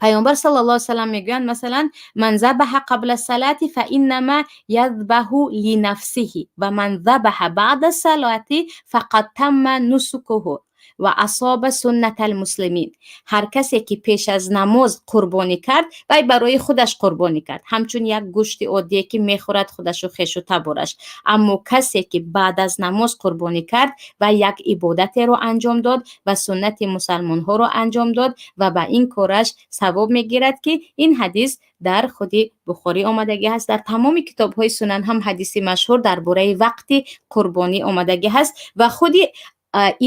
Паёмбар саллаллоҳу алайҳи васаллам мегӯянд, масалан: ман забаҳа қабла салати фаиннама язбаҳу линафсиҳи ва ман забаҳа баъда салати фақад тамма нусукуҳу ва асоба суннатал муслимин. Ҳар касе ки пеш аз намоз қурбонӣ кард, вай барои худаш қурбонӣ кард, ҳамчун як гӯшти оддие, ки мехӯрад худашу хешу табораш, аммо касе ки баъд аз намоз қурбонӣ кард, вай як ибодатеро анҷом дод ва суннати мусалмонҳоро анҷом дод ва ба ин кораш савоб мегирад, ки ин ҳадис дар худи Бухорӣ омадагӣ ҳаст, дар тамоми китобҳои сунан ҳам ҳадиси машҳур дар бораи вақти қурбонӣ омадагӣ ҳаст. Ва худи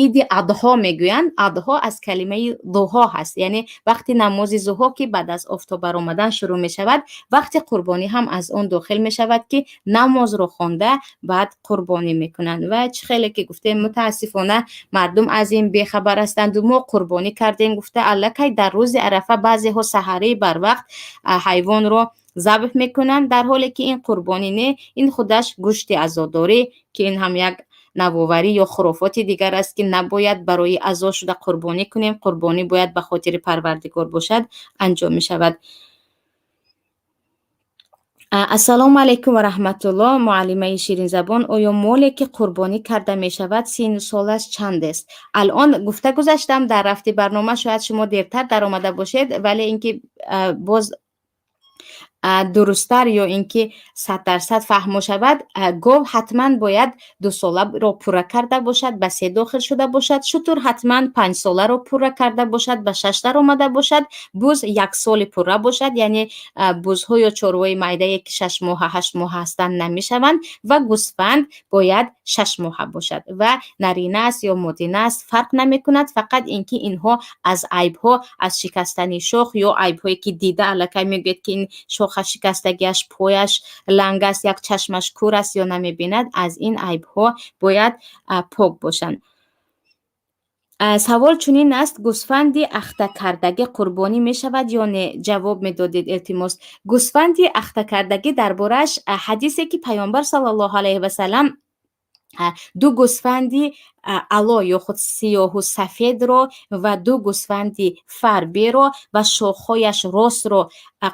иди Адҳо мегӯянд, адҳо аз калимаи дуҳо ҳаст, яъне вақти намози зуҳо, ки баъд аз офтоб баромадан шурӯъ мешавад, вақти қурбонӣ ҳам аз он дохил мешавад, ки намозро хонда, баъд қурбонӣ мекунанд. Ва чӣ хеле ки гуфтем, мутаассифона мардум аз ин бехабар ҳастанду мо қурбонӣ кардем гуфта, аллакай дар рӯзи Арафа баъзеҳо саҳарии барвақт ҳайвонро забҳ мекунанд, дар ҳоле ки ин қурбонӣ не, ин худаш гӯшти азодорӣ, ки ин ҳам як навоварӣ ё хурофоти дигар аст, ки набояд барои азо шуда қурбонӣ кунем, қурбонӣ бояд ба хотири Парвардигор бошад, анҷом мешавад. Ассалому алайкум ва раҳматуллоҳ, муаллимаи ширинзабон. Оё моле, ки қурбонӣ карда мешавад, сину солаш чанд аст? Алон гуфта гузаштам дар рафти барнома, шояд шумо дертар даромада бошед, вале ин ки боз дурусттар ё ин ки 100% фаҳмо шавад: гов ҳатман бояд 2 соларо пурра карда бошад, ба 3 дохил шуда бошад, шутур ҳатман 5 соларо пурра карда бошад, ба 6 даромада бошад, буз 1 соли пурра бошад, яъне бузҳо ё чорвои майдае, ки 6 моҳа, 8 моҳа ҳастанд, намешаванд, ва гӯсфанд бояд 6 моҳа бошад ва нарина аст ё модина аст, фарқ намекунад, фақат ин ки инҳо аз айбҳо, аз шикастани шох ё айбҳое, ки дида аллакай мегӯяд, ки ин шохаш шикастагиаш, пояш ланг аст, як чашмаш кур аст ё намебинад, аз ин айбҳо бояд пок бошанд. Савол чунин аст: гӯсфанди ахтакардагӣ қурбонӣ мешавад ё не? Ҷавоб медодед, илтимос. Гӯсфанди ахтакардагӣ, дар борааш ҳадисе, ки Паёмбар саллаллоҳу алайҳи васалам Ду гӯсфанди ало ё худ сиёҳу сафедро ва ду гӯсфанди фарберо ва шохҳояш ростро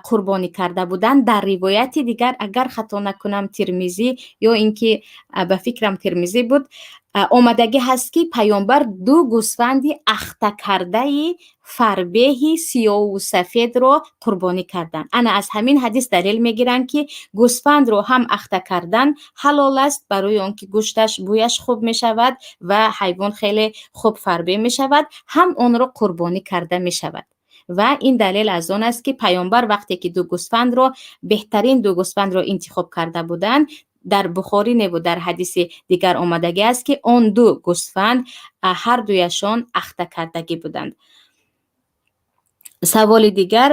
қурбонӣ карда буданд. Дар ривояти дигар, агар хато накунам, Тирмизӣ ё ин ки, ба фикрам, Тирмизӣ буд, омадагӣ ҳаст, ки Паёмбар ду гӯсфанди ахтакардаи фарбеҳи сиёҳу сафедро қурбонӣ карданд. Ана аз ҳамин ҳадис далел мегиранд, ки гӯсфандро ҳам ахта кардан ҳалол аст, барои он ки гӯшташ бӯяш хуб мешавад ва ҳайвон хеле хуб фарбеҳ мешавад, ҳам онро қурбонӣ карда мешавад. Ва ин далел аз он аст, ки Паёмбар вақте ки ду гӯсфандро, беҳтарин ду гӯсфандро интихоб карда буданд. Дар Бухорӣ небуд, дар ҳадиси дигар омадагӣ аст, ки он ду гӯсфанд ҳар дуяшон ахтакардагӣ буданд. Саволи дигар: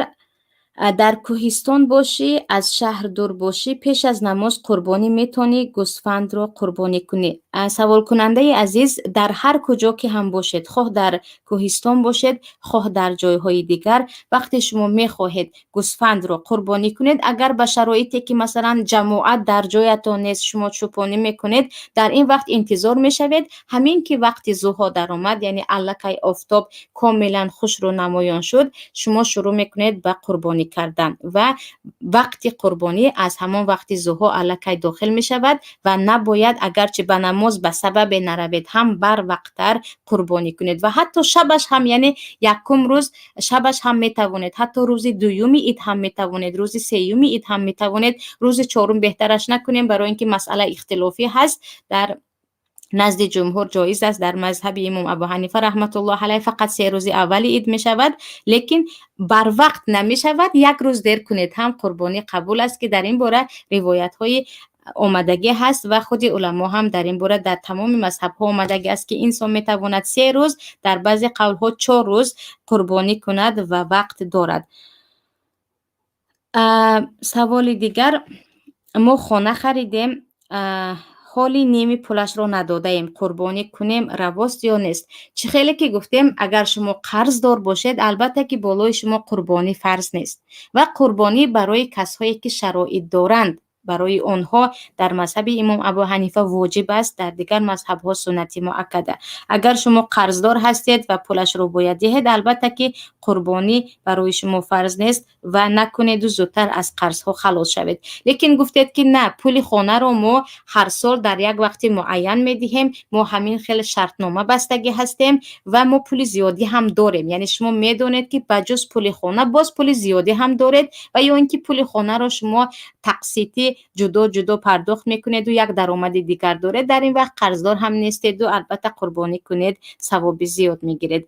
дар кӯҳистон бошӣ, аз шаҳр дур бошӣ, пеш аз намоз қурбонӣ метавонӣ гӯсфандро қурбонӣ кунӣ? Саволкунандаи азиз, дар ҳар куҷо ки ҳам бошед, хоҳ дар кӯҳистон бошед, хоҳ дар ҷойҳои дигар, вақте шумо мехоҳед гӯсфандро қурбонӣ кунед, агар ба шароите ки, масалан, ҷамоат дар ҷоятон нест, шумо чӯпонӣ мекунед, дар ин вақт интизор мешавед, ҳамин ки вақти зуҳо даромад, яъне аллакай офтоб комилан хушрӯ намоён шуд, шумо шурӯъ мекунед ба қурбонӣ кардан ва вақти қурбонӣ аз ҳамон вақти зуҳо аллакай дохил мешавад. Ва набояд, агарчи ба намоз ба сабабе наравед ҳам, барвақттар қурбонӣ кунед ва ҳатто шабаш ҳам, яъне якум рӯз шабаш ҳам метавонед, ҳатто рӯзи дуюми ид ҳам метавонед, рӯзи сеюми ид ҳам метавонед. Рӯзи чорум беҳтараш накунем, барои ин ки масъала ихтилофӣ ҳаст. Дар назди ҷумҳур ҷоиз аст, дар мазҳаби имом Абу Ҳанифа раҳматуллоҳ алайҳ фақат 3 рӯзи аввали ид мешавад, лекин барвақт намешавад. Як рӯз дер кунед ҳам, қурбонӣ қабул аст, ки дар ин бора ривоятҳои омадагӣ ҳаст ва худи уламо ҳам дар ин бора дар тамоми мазҳабҳо омадагӣ аст, ки инсон метавонад 3 рӯз, дар баъзе қавлҳо 4 рӯз қурбонӣ кунад ва вақт дорад. Саволи дигар: мо хона харидем, ҳоли ними пулашро надодаем, қурбонӣ кунем равост ё нест? Чӣ хеле ки гуфтем, агар шумо қарздор бошед, албатта ки болои шумо қурбонӣ фарз нест ва қурбонӣ барои касҳое ки шароит доранд, барои онҳо дар мазҳаби имом Абу Ҳанифа воҷиб аст, дар дигар мазҳабҳо суннати муаккада. Агар шумо қарздор ҳастед ва пулашро бояд диҳед, албатта ки қурбонӣ барои шумо фарз нест ва накунеду зудтар аз қарзҳо халос шавед. Лекин гуфтед, ки на, пули хонаро мо ҳар сол дар як вақти муайян медиҳем, мо ҳамин хел шартнома бастагӣ ҳастем ва мо пули зиёдӣ ҳам дорем, яъне шумо медонед, ки ба ҷуз пули хона боз пули зиёдӣ ҳам доред ва ё ин ки пули хонаро шумо тақситӣ ҷудо ҷудо пардохт мекунеду як даромади дигар доред, дар ин вақт қарздор ҳам нестеду албатта қурбонӣ кунед, савоби зиёд мегиред.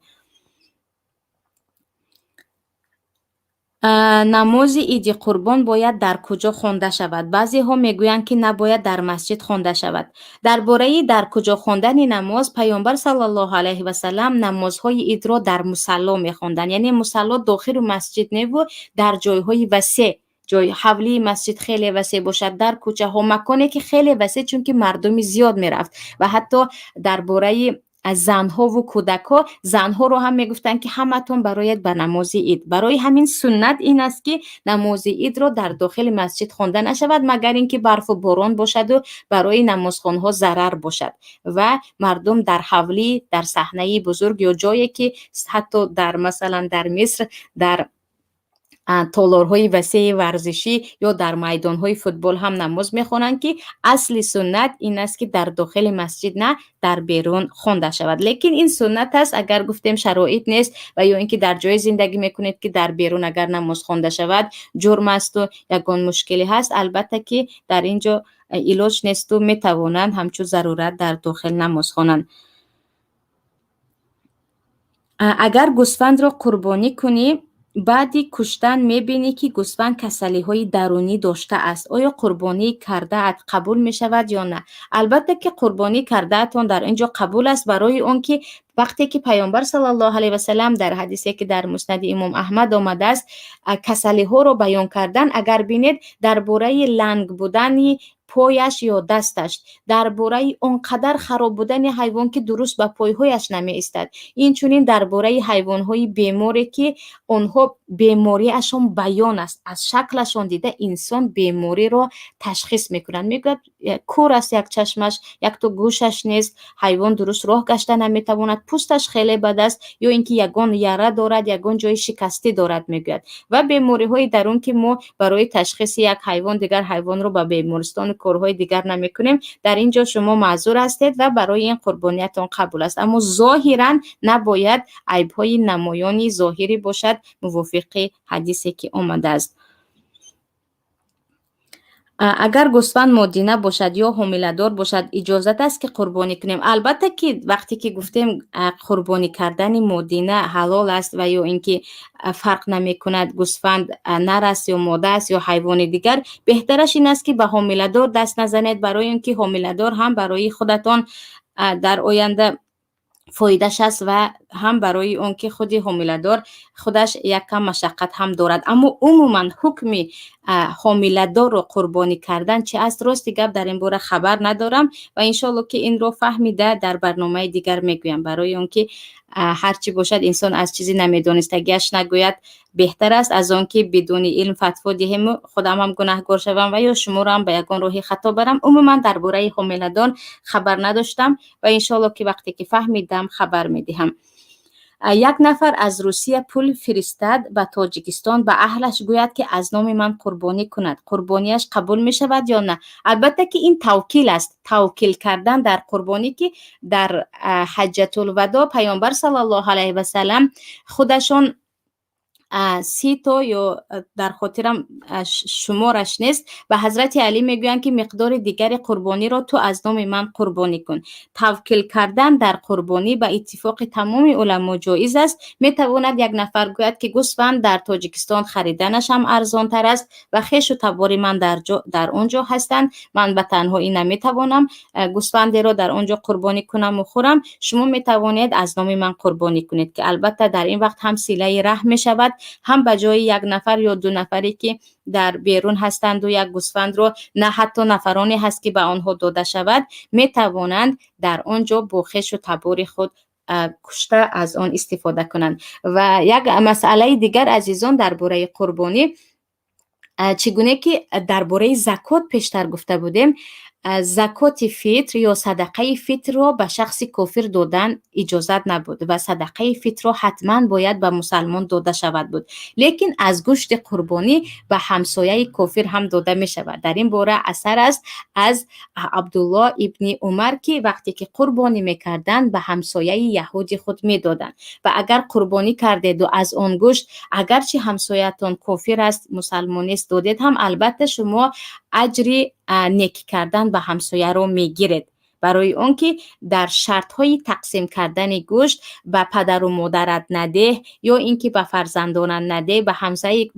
Намози иди қурбон бояд дар куҷо хонда шавад? Баъзеҳо мегӯянд, ки набояд дар масҷид хонда шавад. Дар бораи дар куҷо хондани намоз, Паёмбар саллаллоҳу алайҳи васаллам намозҳои идро дар мусалло мехонданд, яъне мусалло дохили масҷид неву дар ҷойҳои васеъ, ҷой ҳавлии масҷид хеле васеъ бошад, дар кӯчаҳо, маконе ки хеле васеъ, чунки мардуми зиёд мерафт. Ва ҳатто дар бораи занҳову кӯдакҳо, занҳоро ҳам мегуфтанд, ки ҳаматон барояд ба намози ид. Барои ҳамин суннат ин аст, ки намози идро дар дохили масҷид хонда нашавад, магар ин ки барфу борон бошаду барои намозхонҳо зарар бошад, ва мардум дар ҳавлӣ, дар саҳнаи бузург ё ҷое ки ҳатто дар, масалан, дар Миср дар толорҳои васеи варзишӣ ё дар майдонҳои футбол ҳам намоз мехонанд, ки асли суннат ин аст, ки дар дохили масҷид на, дар берун хонда шавад. Лекин ин суннат аст. Агар гуфтем, шароит нест ва ё ин ки дар ҷое зиндагӣ мекунед, ки дар берун агар намоз хонда шавад, ҷурм асту ягон мушкиле ҳаст, албатта ки дар ин ҷо илоҷ несту метавонанд ҳамчун зарурат дар дохил намоз хонанд. Агар гӯсфандро қурбонӣ кунӣ, баъди куштан мебинӣ, ки гӯсфанд касалиҳои дарунӣ доштааст, оё қурбонӣ кардаат қабул мешавад ё на? Албатта ки қурбонӣ кардаатон дар ин ҷо қабул аст, барои он ки вақте ки Паёмбар саллаллоҳу алайҳи васаллам дар ҳадисе, ки дар Муснади имом Аҳмад омадааст, касалиҳоро баён кардан, агар бинед, дар бораи ланг будани Пояш ё дасташ, дар бораи он қадар хароб будани ҳайвон, ки дуруст ба пойҳояш намеистад. Инчунин дар бораи ҳайвонҳои беморе, ки онҳо бемориашон баён аст, аз шаклашон дида инсон бемориро ташхис мекунад. Мегӯяд, кӯр аст як чашмаш, якто гӯшаш нест, ҳайвон дуруст роҳ гашта наметавонад, пӯсташ хеле бад аст ё ин ки ягон яра дорад, ягон ҷои шикастӣ дорад, мегӯяд. Ва бемориҳои дарун, ки мо барои ташхиси як ҳайвон дигар ҳайвонро ба бемористону корҳои дигар намекунем, дар ин ҷо шумо маъзур ҳастед ва барои ин қурбониятон қабул аст. Аммо зоҳиран набояд айбҳои намоёни зоҳирӣ бошад, мувофиқи ҳадисе, ки омадааст. Агар гӯсфанд модина бошад ё ҳомиладор бошад, иҷозат аст, ки қурбонӣ кунем? Албатта, ки вақте ки гуфтем, қурбонӣ кардани модина ҳалол аст ва ё ин ки фарқ намекунад, гӯсфанд нар аст ё мода аст ё ҳайвони дигар, беҳтараш ин аст, ки ба ҳомиладор даст назанед, барои он ки ҳомиладор ҳам барои худатон дар оянда фоидаш аст ва ҳам барои он ки худи ҳомиладор худаш як кам машаққат ҳам дорад. Аммо умуман ҳукми ҳомиладорро қурбонӣ кардан чи аст, рости гап, дар ин бора хабар надорам ва иншоалло, ки инро фаҳмида дар барномаи дигар мегӯям, барои он ки ҳар чӣ бошад, инсон аз чизи намедонистагиаш нагӯяд беҳтар аст, аз он ки бидуни илм фатво диҳему худам ҳам гунаҳгор шавам ва ё шуморо ҳам ба ягон роҳи хато барам. Умуман дар бораи ҳомиладор хабар надоштам ва иншоалло, ки вақте ки фаҳмидам, хабар медиҳам. Як нафар аз Русия пул фиристад ба Тоҷикистон, ба аҳлаш гӯяд, ки аз номи ман қурбонӣ кунад, қурбонияш қабул мешавад ё на? Албатта, ки ин тавкил аст. Тавкил кардан дар қурбонӣ, ки дар Ҳаҷҷатулвадо Паёмбар саллаллоҳу алайҳи васалам худашон 30 то ё дар хотирам шумораш нест, ба Ҳазрати Алӣ мегӯянд, ки миқдори дигари қурбониро ту аз номи ман қурбонӣ кун. Тавкил кардан дар қурбонӣ ба иттифоқи тамоми уламо ҷоиз аст. Метавонад як нафар гӯяд, ки гӯсфанд дар Тоҷикистон хариданаш ҳам арзонтар аст ва хешу табори ман дар он ҷо ҳастанд, ман ба танҳоӣ наметавонам гӯсфандеро дар он ҷо қурбонӣ кунаму хӯрам, шумо метавонед аз номи ман қурбонӣ кунед, ки албатта дар ин вақт ҳам силаи раҳм мешавад, ҳам ба ҷои як нафар ё ду нафаре, ки дар берун ҳастанду як гӯсфандро на ҳатто нафароне ҳаст, ки ба онҳо дода шавад, метавонанд дар он ҷо бо хешу табори худ кушта аз он истифода кунанд. Ва як масъалаи дигар, азизон, дар бораи қурбонӣ, чӣ гуне ки дар бораи закот пештар гуфта будем, закоти фитр ё садақаи фитрро ба шахси кофир додан иҷозат набуд ва садақаи фитрро ҳатман бояд ба мусалмон дода шавад буд. Лекин аз гӯшти қурбонӣ ба ҳамсояи кофир ҳам дода мешавад. Дар ин бора асар аст аз Абдулло ибни Умар, ки вақте ки қурбонӣ мекарданд, ба ҳамсояи яҳуди худ медоданд. Ва агар қурбонӣ кардеду аз он гӯшт, агарчи ҳамсоятон кофир аст, мусалмон нест, додед ҳам, албатта шумо аҷри некӣ кардан ба ҳамсояро мегиред, барои он ки дар шартҳои тақсим кардани гӯшт ба падару модарат надеҳ ё ин ки ба фарзандонат надеҳ,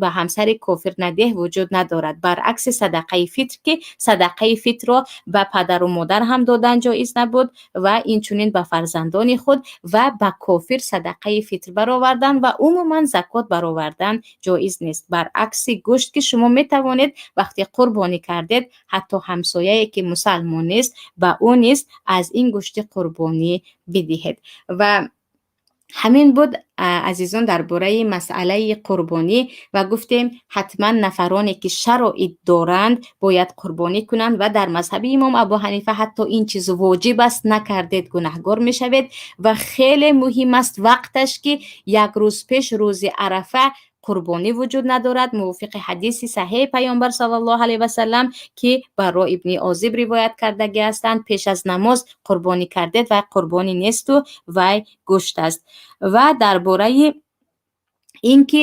ба ҳамсари кофир надеҳ вуҷуд надорад. Баръакси садақаи фитр, ки садақаи фитрро ба падару модар ҳам додан ҷоиз набуд ва инчунин ба фарзандони худ ва ба кофир садақаи фитр баровардан ва умуман закот баровардан ҷоиз нест. Баръакси гӯшт, ки шумо метавонед, вақте қурбонӣ кардед, ҳатто ҳамсояе, ки мусалмон нест, ба ӯ низ аз ин гӯшти қурбонӣ бидиҳед. Ва ҳамин буд, азизон, дар бораи масъалаи қурбонӣ. Ва гуфтем, ҳатман нафароне, ки шароит доранд, бояд қурбонӣ кунанд ва дар мазҳаби имом Абу Ҳанифа ҳатто ин чиз воҷиб аст, накардед, гунаҳгор мешавед. Ва хеле муҳим аст вақташ, ки як рӯз пеш рӯзи Арафа қурбонӣ вуҷуд надорад, мувофиқи ҳадиси саҳеҳи Паёмбар саллаллоҳу алайҳи васалам, ки Барро ибни Озиб ривоят кардагӣ ҳастанд. Пеш аз намоз қурбонӣ кардед, вай қурбонӣ несту вай гӯшт аст. Ва дар бораи ин ки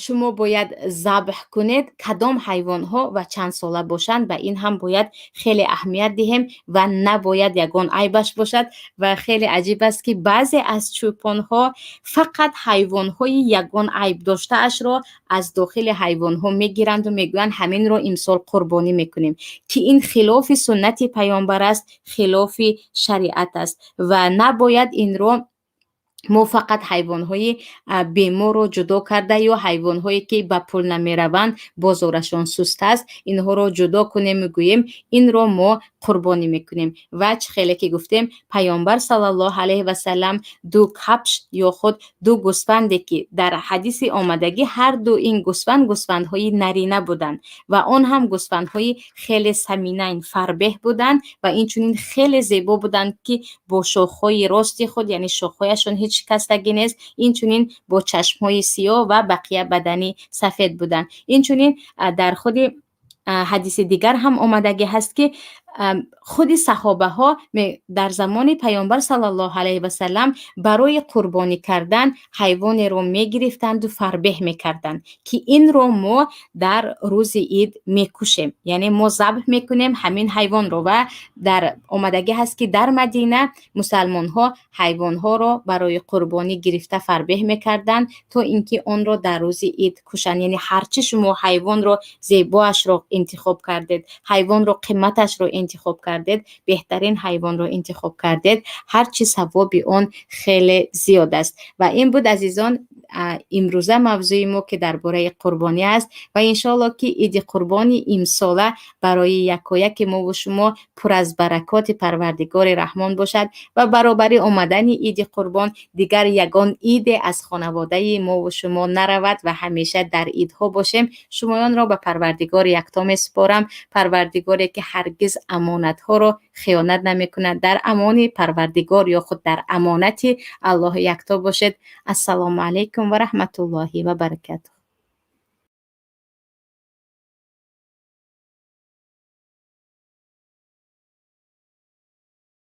шумо бояд забҳ кунед, кадом ҳайвонҳо ва чанд сола бошанд, ба ин ҳам бояд хеле аҳамият диҳем ва набояд ягон айбаш бошад. Ва хеле аҷиб аст, ки баъзе аз чӯпонҳо фақат ҳайвонҳои ягон айб доштаашро аз дохили ҳайвонҳо мегиранду мегӯянд, ҳаминро имсол қурбонӣ мекунем, ки ин хилофи суннати Паёмбар аст, хилофи шариат аст ва набояд инро Мо фақат ҳайвонҳои беморро ҷудо карда ё ҳайвонҳое, ки ба пул намераванд, бозорашон суст аст, инҳоро ҷудо кунем, мегӯем, инро мо қурбонӣ мекунем. Ва чӣ хеле ки гуфтем, Паёмбар саллаллоҳу алайҳи васаллам ду кабш ё худ ду гӯсфанде, ки дар ҳадиси омадагӣ ҳар ду ин гӯсфанд гӯсфандҳои нарина буданд ва он ҳам гӯсфандҳои хеле саминайн, фарбеҳ буданд ва инчунин хеле зебо буданд, ки бо шохҳои рости худ, яъне шохҳояшон ҳеҷ шикастагӣ нест, инчунин бо чашмҳои сиёҳ ва бақия бадани сафед буданд. Инчунин дар худи ҳадиси дигар ҳам омадагӣ ҳаст, ки худи саҳобаҳо дар замони Паёмбар саллаллоҳу алайҳи васаллам барои қурбонӣ кардан ҳайвонеро мегирифтанду фарбеҳ мекарданд, ки инро мо дар рӯзи ид мекушем, яъне мо забҳ мекунем ҳамин ҳайвонро. Ва дар омадагӣ ҳаст, ки дар Мадина мусалмонҳо ҳайвонҳоро барои қурбонӣ гирифта фарбеҳ мекарданд, то ин ки онро дар рӯзи ид кушанд. Яъне ҳарчи шумо ҳайвонро зебоашро интихоб кардед, ҳайвонро қиматашро интихоб кардед, беҳтарин ҳайвонро интихоб кардед, ҳарчи савоби он хеле зиёд аст. Ва ин буд, азизон, имрӯза мавзӯи мо, ки дар бораи қурбонӣ аст. Ва иншоалло, ки Иди Қурбони имсола барои якояки мову шумо пур аз баракоти Парвардигори Раҳмон бошад ва баробари омадани Иди Қурбон дигар ягон иде аз хонаводаи мову шумо наравад ва ҳамеша дар идҳо бошем. Шумоёнро ба Парвардигори Якто месупорам, Парвардигоре, ки ҳаргиз амонатҳоро хиёнат намекунад. Дар амони Парвардигор ё худ дар амонати Аллоҳи Якто бошед. Ассалому алайкум ва раҳматуллоҳи ва баракатуҳ.